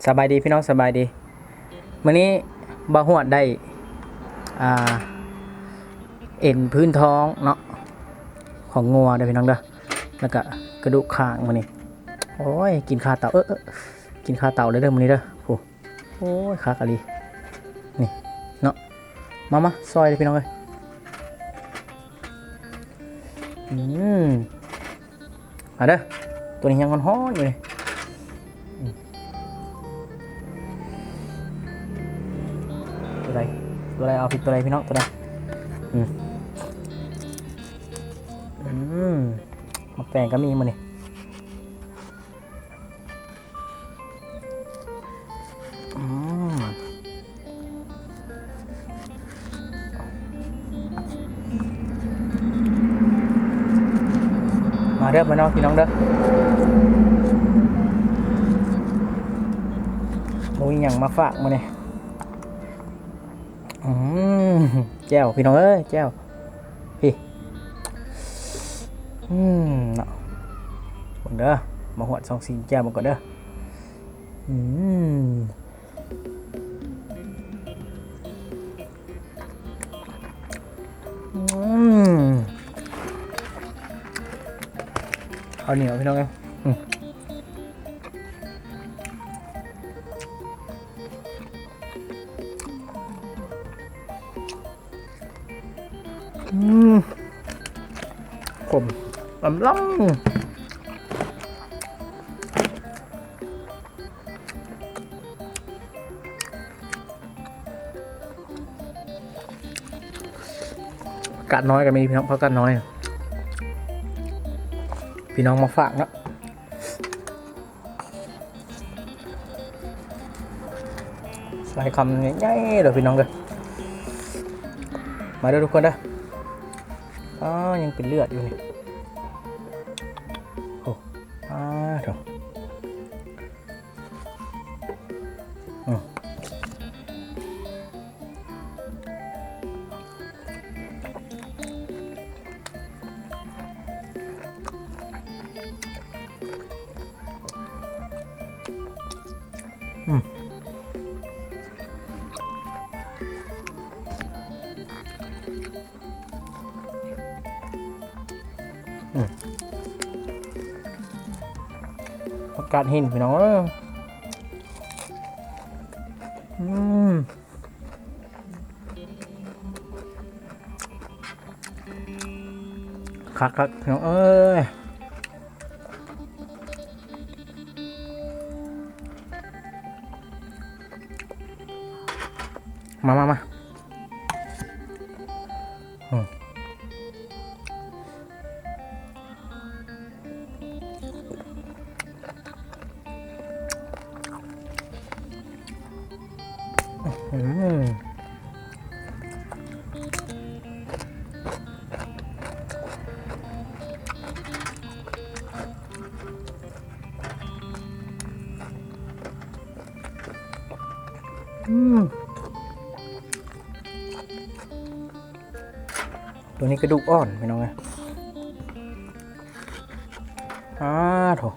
ສະບາຍດີພີ່ນ້ອງ ສະບາຍດີ. ມື້ນີ້ບ່າວຮວດໄດ້ ອ່າ ເອັນພື້ນທ້ອງເນາະ ຂອງງົວເດີພີ່ນ້ອງເດີ ແລ້ວກະກະດູກຂ້າງມື້ນີ້. ໂອ້ຍ ກິນຄາເຕົາ ເອີ ເອີ ກິນຄາເຕົາເລີຍເດີມື້ນີ້ເດີ. ໂອ້ ໂອ້ຍ ຄັກອີ່ຫຼີ ນີ້ເນາະ. ມາ ມາ ຊອຍເດີພີ່ນ້ອງເອີຍ. ອືມ ມາເດີ ໂຕນີ້ຍັງຮ້ອນໆຢູ່ນີ້. ອືມ ໂຕໃດ ໂຕໃດ ເອົາຜິດໂຕໃດພີ່ນ້ອງ ໂຕໃດ. ອືມ ອືມ ໝາກແຕງກໍມີມື້ນີ້. ອືມ ມາເດີ ມາເນາະພີ່ນ້ອງເດີ ບໍ່ມີຫຍັງມາຝາກມື້ນີ້. ອືມ ແຈ່ວພີ່ນ້ອງເອີຍ ແຈ່ວ ພີ້ ອືມ ເນາະ ເບິ່ງເດີ ມາຮວດຊອງຊີມແຈ່ວເບິ່ງກ່ອນເດີ. ອືມ ອືມ ເຂົ້າໜຽວພີ່ນ້ອງເອີຍ. ອືມ ອືມ ຂົມ ອຳລຳ. ຜັກກາດນ້ອຍກໍມີພີ່ນ້ອງ ຜັກກາດນ້ອຍ ພີ່ນ້ອງມາຝາກເນາະ. ໃສ່ຄຳໃຫຍ່ໆເດີພີ່ນ້ອງເດີ ມາເດີທຸກຄົນເດີ. ອ້າ ຍັງເປັນເລືອດຢູ່ນີ້ ໂອ້ ອ້າ ໂທ້ ອືມ. ອືມ ອືມ ຜັກກາດຫີນ ພີ່ນ້ອງເອີຍ. ອືມ ຄັກໆ ພີ່ນ້ອງເອີຍ. ມາ ມາ ມາ ອືມ. ອືມ ອືມ. ຕົວນີ້ກະດູກອ່ອນ ພີ່ນ້ອງເອີຍ. ອ້າໂທ້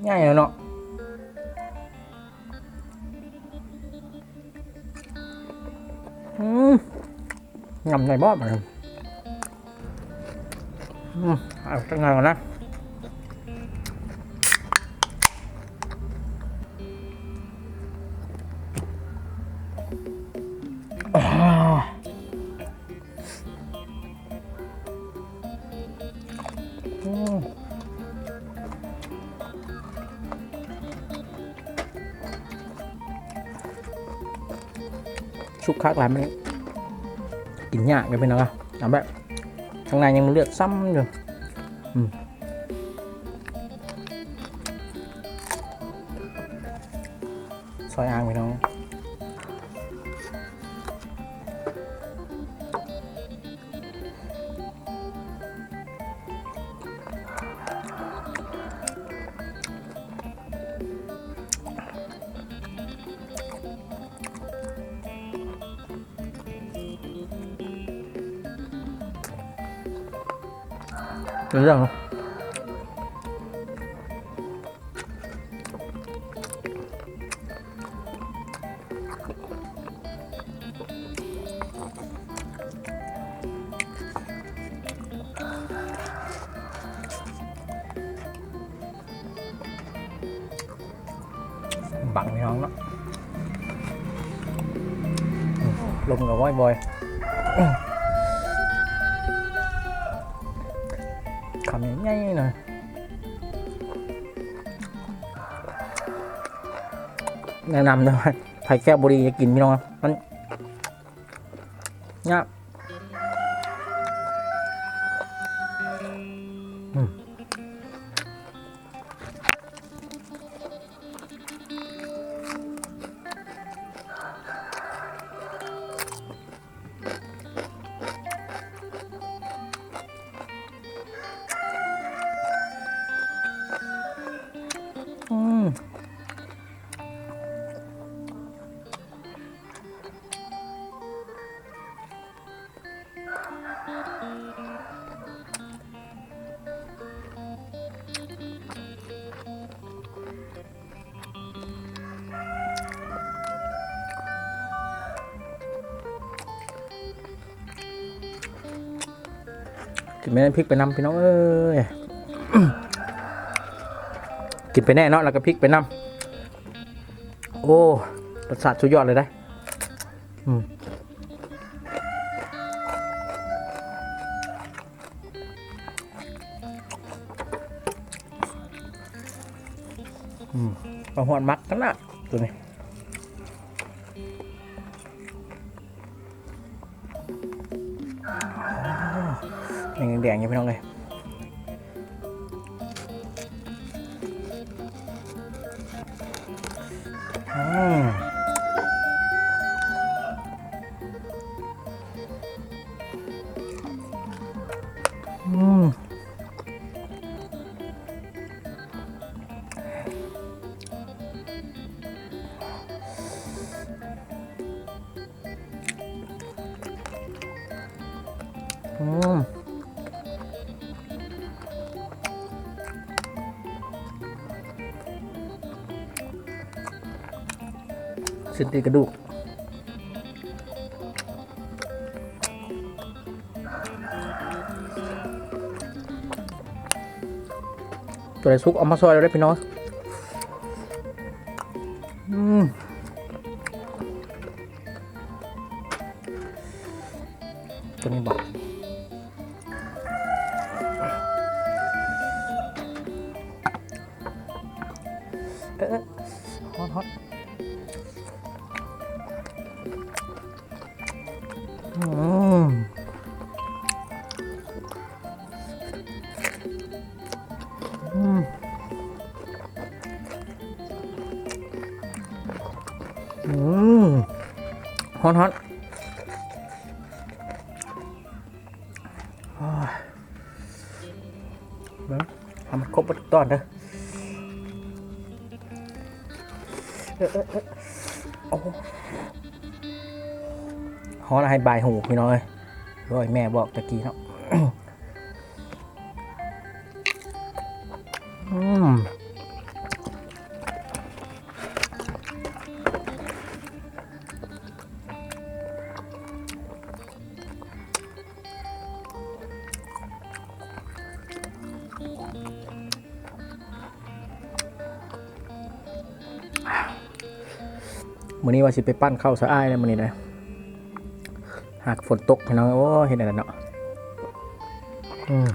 ໃຫຍ່ແລ້ວເນາະ. ອືມ ຫຍ້ຳໄດ້ບໍ່ບາດນີ້? ອືມ ເອົາຈັກໜ່ອຍກ່ອນນະ. ອືມ ສຸກຄັກຫຼາຍ ມັນກິນຍາກເດ້ພີ່ນ້ອງ. ເອົາແບບ ຂ້າງໃນຍັງເລືອດຊ້ຳຢູ່. ອືມ ຊອຍອ່າງ ພີ່ນ້ອງ. ເປັນເລື່ອງເນາະ. ບັງພີ່ນ້ອງເນາະ ລົມກໍວອຍໆ ຄຳໃຫຍ່ໆ ເລີຍ. ແນະນຳເດີ ໃຜແກ້ວບໍ່ດີຢ່າກິນພີ່ນ້ອງ ມັນຍາກ ອືມ. ອືມ. ກິນແມ່ນ ພລິກໄປນຳພີ່ນ້ອງເອີຍ ກິນໄປແດ່ເນາະ ແລ້ວກໍພລິກໄປນຳ. ໂອ້ ລົດຊາດສຸດຍອດເລີຍເດ້. ອືມ. ອືມ ປາຫວນມັກຂະໜາດໂຕນີ້ ຍັງແດງໆ ຢູ່ພີ່ນ້ອງເອີຍ. ອືມ ອືມ. ອືມ ຊິ້ນຕີນກະດູກ ຕົວໃດສຸກເອົາມາຊອຍເລີຍເດີພີ່ນ້ອງ. ອືມ ຕົວນີ້ບໍ່ ເອີ ເອີ ຮ້ອນໆ. ອືມ ອືມ ອືມ ຮ້ອນໆ. ໂອ້ຍ ເບິ່ງໃຫ້ມັນຄົບເບິດທຸກຕອນເດີ. ເອີ ເອີ ເອີ ໂອ້ ຮ້ອນໃຫ້ບາຍຫູພີ່ນ້ອງເອີຍ. ໂອ້ຍ ແມ່ບອກຕະກີ້ເນາະ. ອືມ. ມື້ນີ້ວ່າຊິໄປປັ້ນເຂົ້າຊະອ້າຍແລ້ວມື້ນີ້ນະ ຫາກຝົນຕົກພີ່ນ້ອງ. ໂອ້ ເຮັດແນວໃດເນາະ. ອືມ.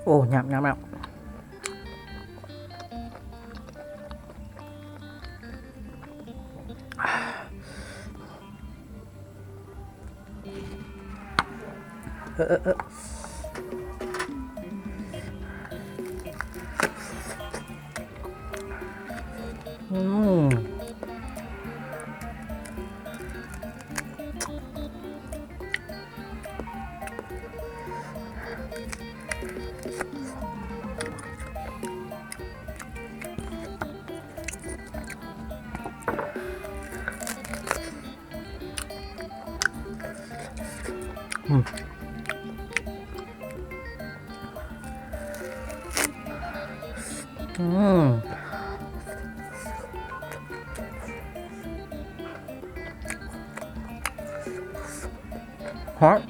ໂອ້ ຫຍາບໆ. ເອີ ເອີ ເອີ ອືມ. ອືມ ອືມ. ຮ້ອນ.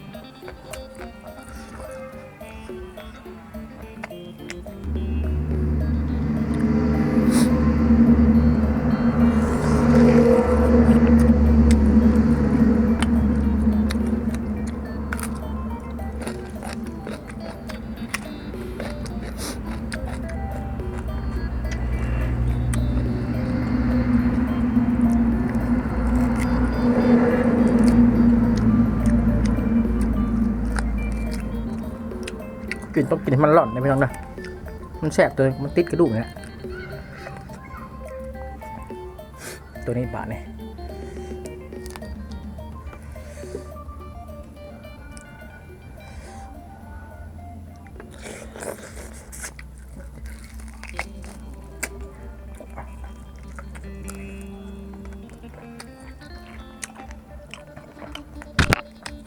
ກິນ ຕ້ອງກິນໃຫ້ມັນຮ້ອນເດີພີ່ນ້ອງເດີ ມັນແຊບ ໂຕມັນຕິດກະດູກນີ້ແຫຼະ. ໂຕນີ້ບາດນີ້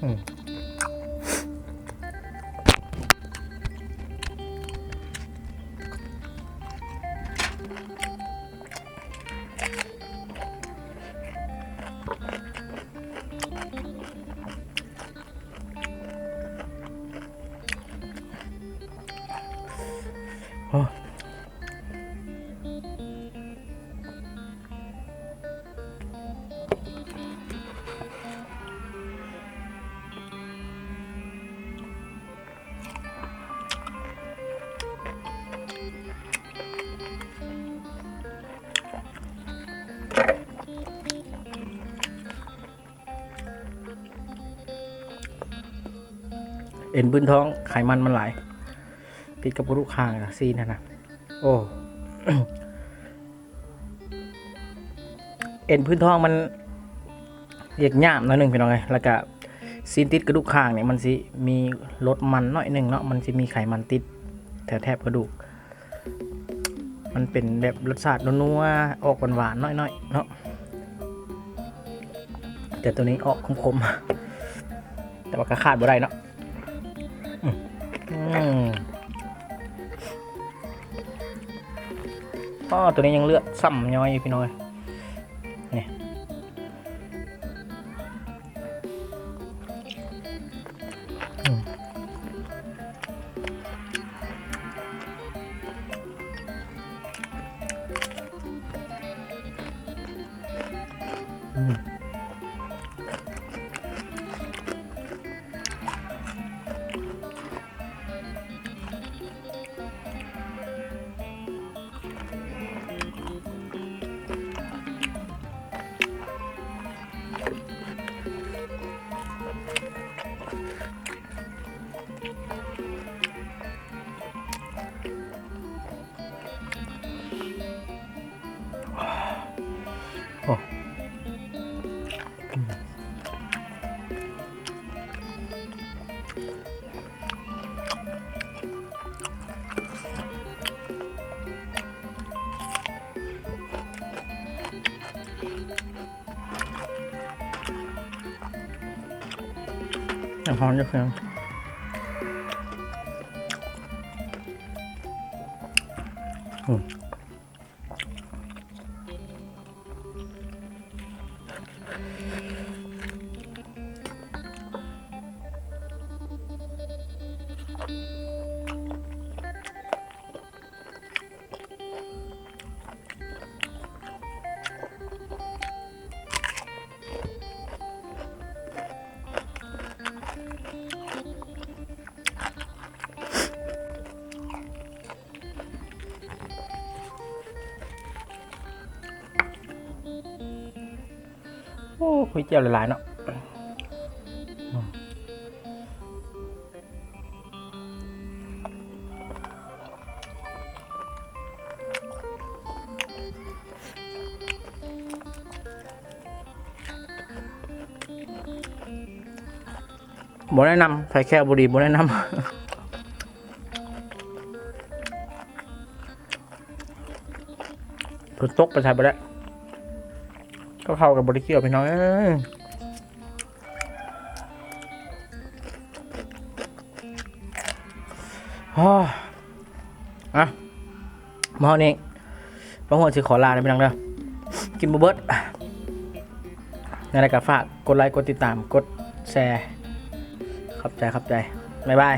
ອືມ. ເອັນພື້ນທ້ອງ ໄຂມັນມັນຫຼາຍ ຕິດກັບກະດູກຂ້າງ ຊີ້ນຫັ້ນນະ. ໂອ້ ເອັນພື້ນທ້ອງມັນຢາກຫຍາບໜ້ອຍໜຶ່ງພີ່ນ້ອງເອີຍ ແລ້ວກະຊີ້ນຕິດກະດູກຂ້າງນີ້ ມັນຊິມີລົດມັນໜ້ອຍໜຶ່ງເນາະ ມັນຊິມີໄຂມັນຕິດແຖວແຖບກະດູກ. ມັນເປັນແບບລົດຊາດນົວໆ ອອກຫວານໆ ໜ້ອຍໆ ເນາະ ແຕ່ໂຕນີ້ອອກຂົມໆ ແຕ່ວ່າກະຂາດບໍ່ໄດ້ເນາະ. ອືມ ອືມ ອໍ ໂຕນີ້ຍັງເລືອດຊ້ຳຍ້ອຍຢູ່ ພີ່ນ້ອງເອີຍ ນີ້. ຍັງຮ້ອນຢູ່ ອືມ. ໂອ້ ຄຸຍແຈ່ວຫຼາຍໆ ເນາະ. ບໍ່ແນະນຳ ໃຜແຂ້ວບໍ່ດີບໍ່ແນະນຳ. ຝົນຕົກໄປໃສບໍ່ໄດ້ ກັບເຂົ້າກໍບໍ່ໄດ້ກ່ຽວ ພີ່ນ້ອງເອີຍ. ອ່ະ ມາຮອດນີ້ ບ່າວຫົວຊິຂໍລາເດີພີ່ນ້ອງເດີ ກິນບໍ່ເບິດ. ແນວໃດກໍຝາກກົດໄລ ກົດຕິດຕາມ ກົດແຊ ກົ ຂອບໃຈ ຂອບໃຈ ບາຍບາຍ.